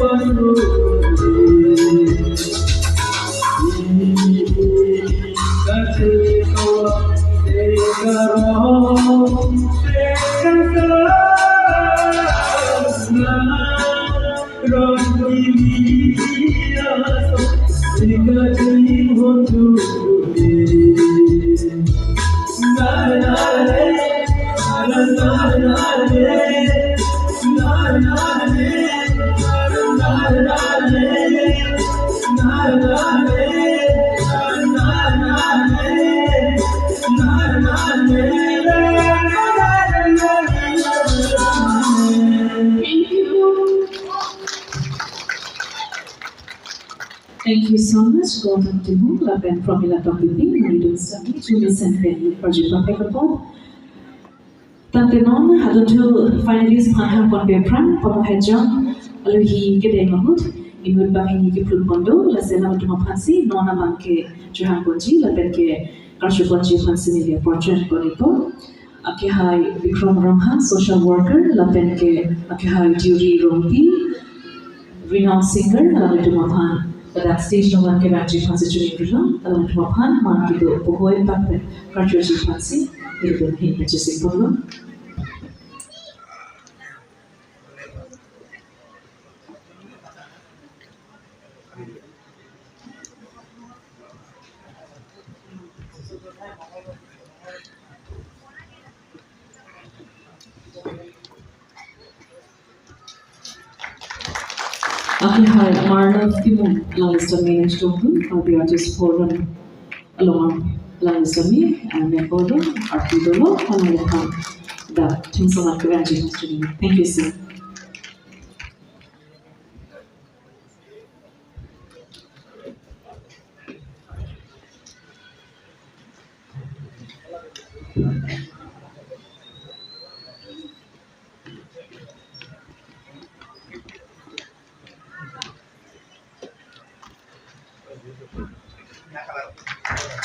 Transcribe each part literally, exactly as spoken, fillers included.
Thank you. Thank you so much, Gautam Timung, lapen Promila Tokbipi, nangdun sami, Jumi Senpen, parjupa pekapon. Tangte non, haduthu finalist aphan hangponpe aphrang, pamohejong, alohi kedeng ahut, inut banghini kephlutpon do, lasi alanglitum aphansi, non abangke, chehangponji, lapen ke, karjuponji aphansi neli apor chehangpon ipo. Akehai Bikram Ronghang, social worker, lapen ke akehai Jury Rongpi, renowned singer, alanglitum aphan, ladak stage along kevangji aphansi choningri lo, alanglitum aphan, man kedo pohoi pak pen, karjuji aphansi, ilitum ahin pachesik ponlo. Akehai Marlon Timung, alangli sitame nangchongdun, Karbi Artist Forum along, alangli sitame, ah, member lo, arti dolo, alangli aphan dak thengsoman kevangji. Thank you, sir.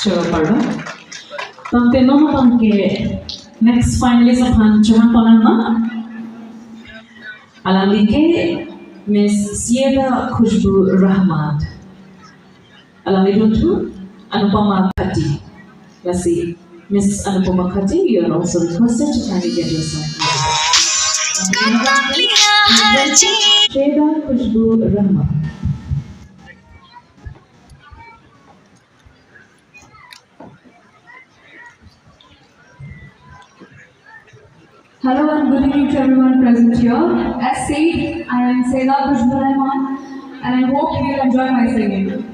Choro pardo. Tangte non abangke next finalist aphan chehangpon nangma. Alangli ke Miss Syeda Khushbu Rahman. Alangli dunthu Anupama Khatti. Lasi, Miss Anupama Khatti, you are also requested to kindly get yourself ready. Syeda Khushbu Rahman. Hello and good evening to everyone present here. As said, I am Syeda Khushbu Rahman, and I hope you will enjoy my singing.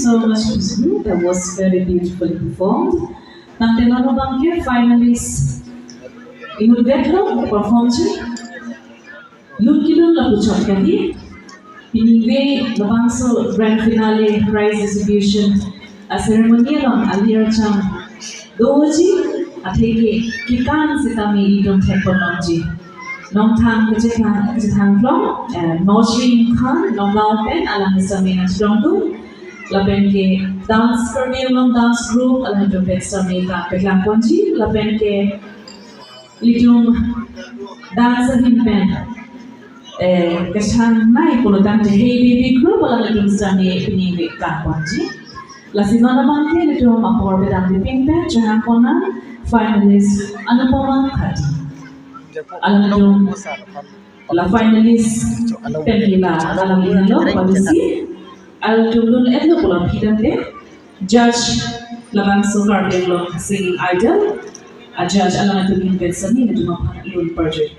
So much, Khushbu. That was very beautifully performed. Tangte non abangke finalist inutvetlo perform ji. Lun kelun lapuchot kali. Piningve labangso grand finale prize distribution a ceremony along ali archam doji, atheke kekan sitame itum thekpon longji. Nongthang kachethang, kachethang long, eh, Nojling Khan, Nongaon pen alang sitame nangchelongdun. Lapen ke dance, Karbi Anglong dance group alangtum pen sitame ta peklangponji. Lapen ke ilitum dance ahin pen, eh, kachangnei pulotangte Hey Baby group alangtum sitame piningve kangponji. Lasi non abangke ilitum apor pedam dipin pen chehangpon nang finalist Anupama Khati. Alangtum la finalist pen hila alam inalo padisi. Alangtum lun etlo pulo aphi tangte judge labangso Karbi Anglong Singing Idol a judge alangtum ahin pen sitame ilitum aphan lun parjoi.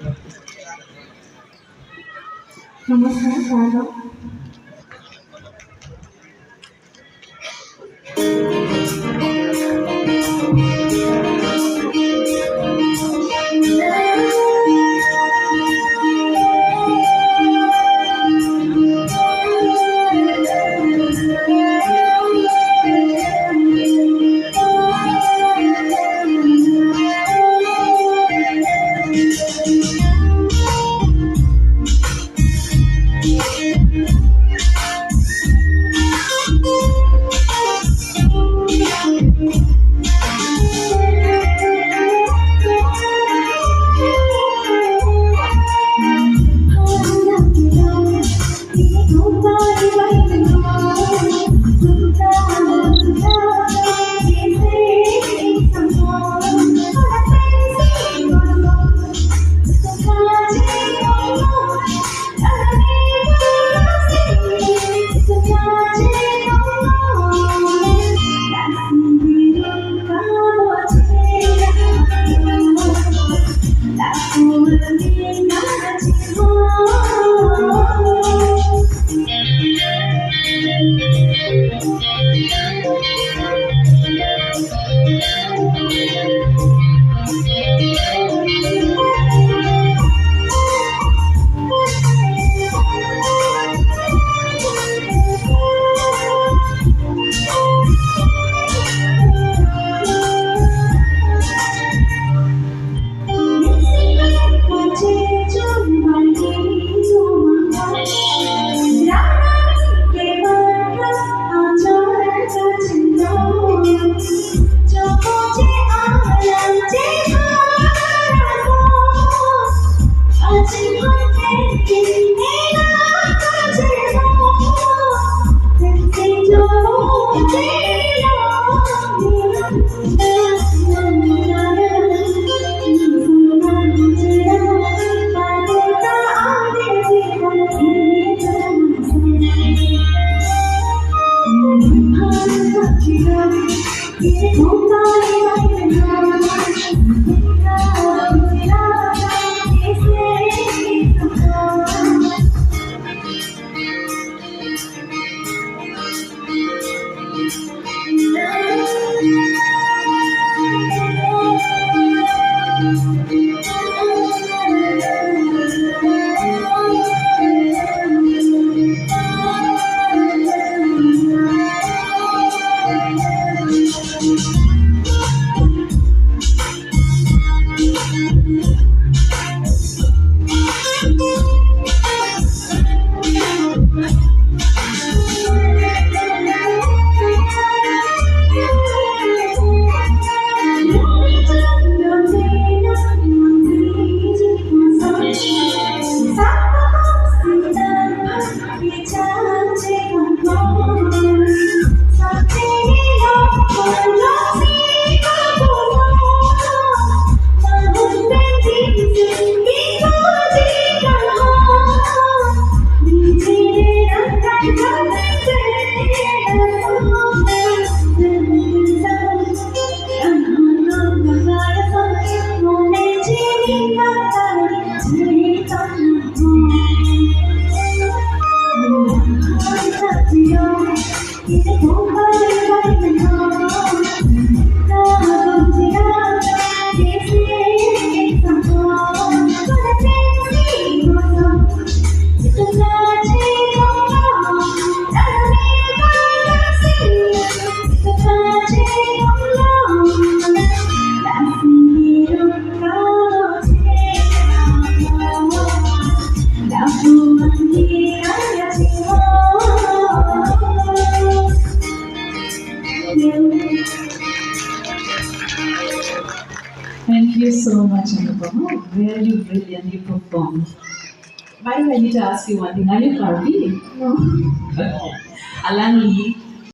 Namaskar, kardom. Thank you so much, Anupama. Very brilliantly performed. By the way, I need to ask you one thing. Are you Karbi? No. Alangli